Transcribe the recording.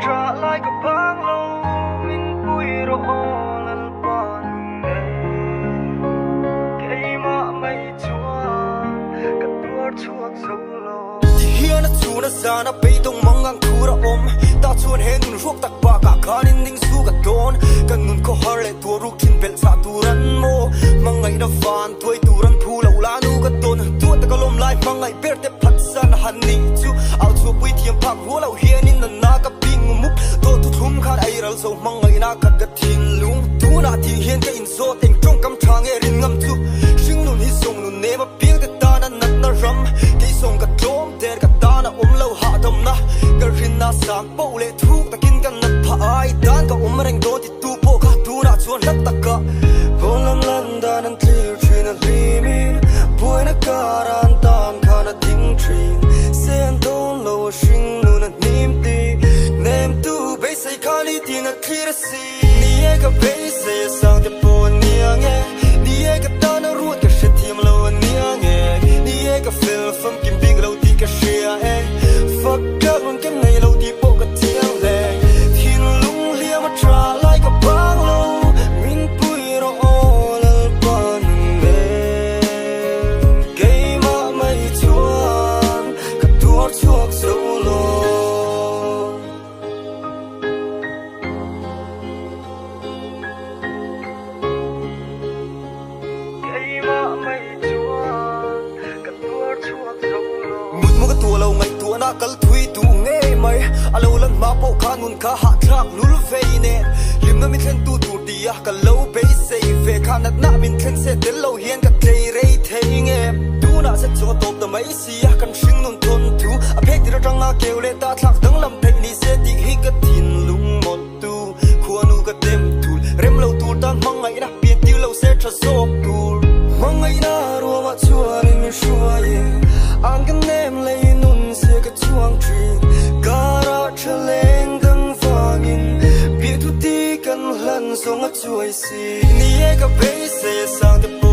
ṭha lai ka bang lo, min pui rawh aw Lalpa nung nen. Keimah mai chuan ka tuar chhuak zo lo. Ti hian a chhun a zan a beidawng mang ang khur a awm ta chuan he nun ruak tak bakah khanin ning zu ka dawn. Kan nun khawhar leh tuar ruk thin belh chah tur an maw? Hmangaihna van tuai tur an phu loh la nu ka tawn. Tuah taka lawm lai hmangaih ber te phatsan han nih chu au chhuahpui thiam phak rual loh hianin a na ka bing mup. Dawt thuthlum khan ei ral zo hmangaihna khat ka thinlung. Tunah tih hian ka inzawt eng tawngkam tha nge rin ngam chu. Hringnun hi zawng nun nem a piang te tan a natna ram. Kei zawng ka tlawm der ka tan a awm lo hahdamna. Ka rinna sang poh leh thuk takin ka nat phah ai tan ka awm reng dawn ti tu pawh kha tunah chuan hlat takah. Pawn lam lan dan an thlir thin a hlimin buaina kar an tan khan a ding thin. Se an dawn lo a hringnun a hnim ti nem tu beisei kha ni tin a thlir a si. Ni e ka beisei a sang te pawh a nia nge, ni e ka tan a ruat ka hrethiam lo a nia nge, ni e ka fel famkim bik lo tih ka hria e, fak tlak rawn ka nei lo tih pawh ka chiang hle. Thinlung hliam a tha lai ka bang lo, min pui rawh aw Lalpa nun nen. Keimah mai chuan ka tuar chhuak zo lo. Keimah mai chuan ka tuar chhuak zo lo. Mut mu ka tuah lo ngaihtuahna kal thui duh ngei mai. A lo lan hma pawh kha nun kha hahthlak lul vei nen. Hlimna min thlen tu tur tia ka lo beisei ve kha natna min thlen se tel lo hian ka tlei rei thei nge. Tunah set chu a tawp ta mai sia kan hring nun thawn thu a phek tir atanga keu leh ta thlak danglam theih ni se tih hi ka thinlung mawlh tu khuanu ka tem thul rem lo tur tan hmangaihna pian tir lo se tha zawk tur. Hmangaihna ruamah chuanin min hruai ang ka nem lei nun zia ka chuang thin karah tha leng dang vangin biahthu ti kan hlan zawng a chuai si. Ni e ka beisei a sang te pawh.